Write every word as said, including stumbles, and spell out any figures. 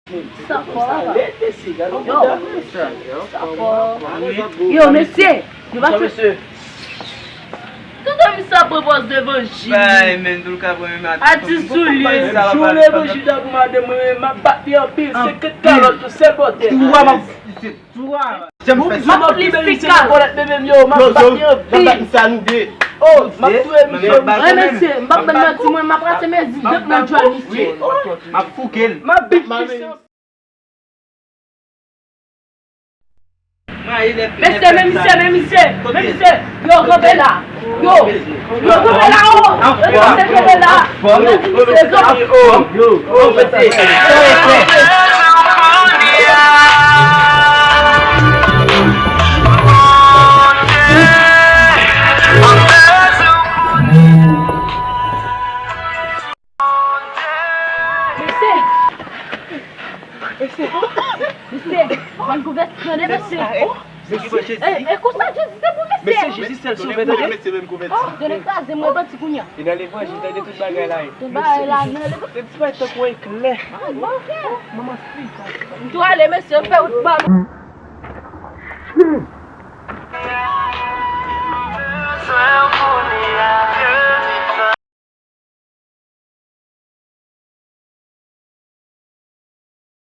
Sa fò, papa. Yo, sa fò. Yo, mesye, nou pa fè. Tonton, misye ap pran pòz levanjil. Bay, men, tou l ka pran men. Atis sou li. Jou levanjil da pou madanm mwen, men m ap bat li anpil, senkant kalòt, yon sèl bòtèl. Tou a m ap, tou a. M ap libere misye nan kòlèt bebe m yo, m ap bat li anpil. Oh, m ap touye misye. Wi, mesye, m p ap ban n manti, mwen, m ap rase men zizant nan djòl misye. M ap fouke l. M ap bit misye. Mesye, men misye, men misye, men misye, yo kanpe la. Yo, yo kanpe la, o. Yo kanpe la. Yo di misye, yo. Yo, yo, mesye. Mesye. Mesye, mesye, bann kouvèti, tande, mesye. E, e konsa Jezi se pou mesye. Mesye, Jezi sèl sovè, tande. Mesye, menm kouvèti. Oh, tande, kraze mwen, banti kounye a. E nan levanjil, tande, tout bagay la ye. Tout bagay la, nan levanjil. Se ti bagay tankou eklè. Ah, bon. Manman, si. M tou ale, mesye, fè wout ba m.